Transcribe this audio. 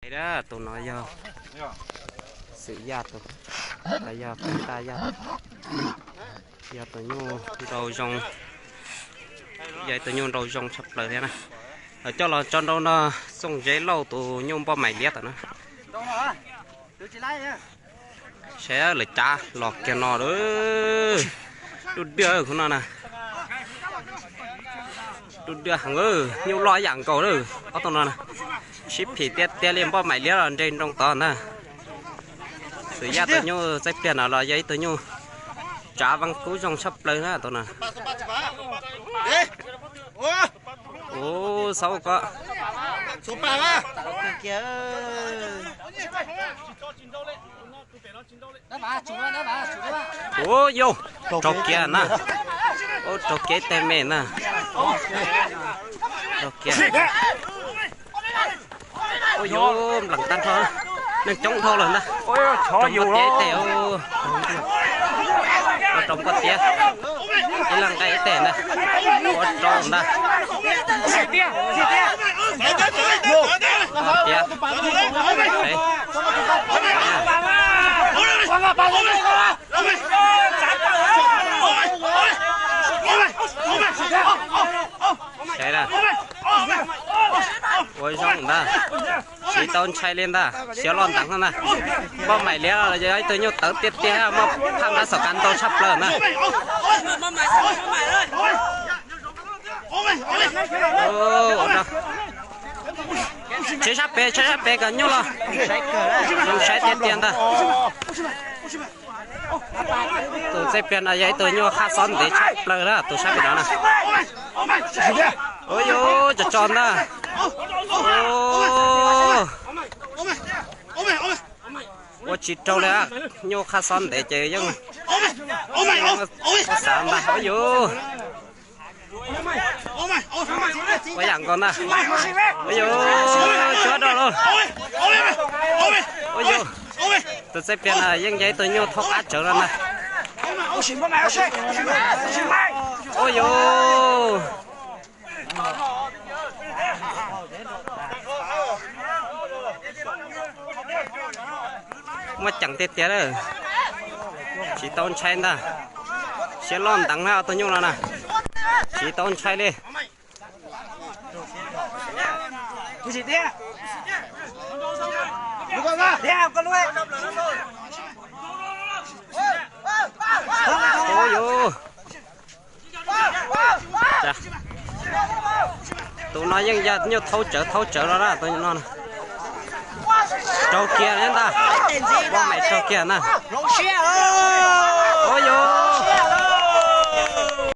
Tus no yog Xwm Yaj tus, yog Paj Taj Yaj, yog tus nyuj nrau zoo, yog ib tus nyuj nrau zoo tshaj plaws thiab na. Lawv coj los tso nrau no, Txooj Zeb Lauj tus nyuj Npoj Maim Liab tom no. Saib lawv cav los kiag no lawm. Dub dwaj khub no na. Dub dwaj heev, nyuj loj ib yam nkaus lawm ob tug no na. Sib phim tiag tiag li, Npoj Maim Liab los nres nroo tod ntag. Xwm Yaj tus nyuj txaij pliag no los yog ib tug nyuj tsav veej kub zoo tshaj plaws na tus no. Ub, xaub ko. Ub, yau, raug kiag na. Ub, raug kiag ib teg me na. Raug kiag. Ub, yau, nplees tag nrho. Neeg coob dhau lawm ntag. Raug npoj tiab ib teg. Ua rau npoj tiab. Ib leeg nqa ib teg ntag. Ua rau ntag. Npoj tiab. Saib na. Ua zoo ntag. Tsis tau ntshai li ntag, siav loj nteev na. Npoj Maim Liab los yog ib tug nyuj tawv tiag tiag, muaj phaj nrab xom kav ntau tshaj plaws na. Tseb sab pem, tseb sab pem kom nyuj los. Zoo saib tiag tiag ntag. Tus txaij pliag no yog ib tug nyuj qhab xob ntev tshaj plaws na, tus sab pem no na. Ua yus tso tso ntag. Ua tsis raug li, nyuj qhab xob ntev ces yeej xav ntag. Ua yus ua yam nkaus ntag. Ua yus cuab rau lauj. Ua yus, tus txaij pliag no yeej yog ib tug nyuj thaub qab tsawv no ntag. Ua yus muaj ceem tiag tiag lawm. Tsis tau ntshai ntag. Siav loj nteev na tus nyuj no na. Tsis tau ntshai li. Tus no yeej yog nyuj thaub tsawv thaub tsawv no na, tus no. Raug kiag li ntag. Npoj Maim raug kiag na. Ua yus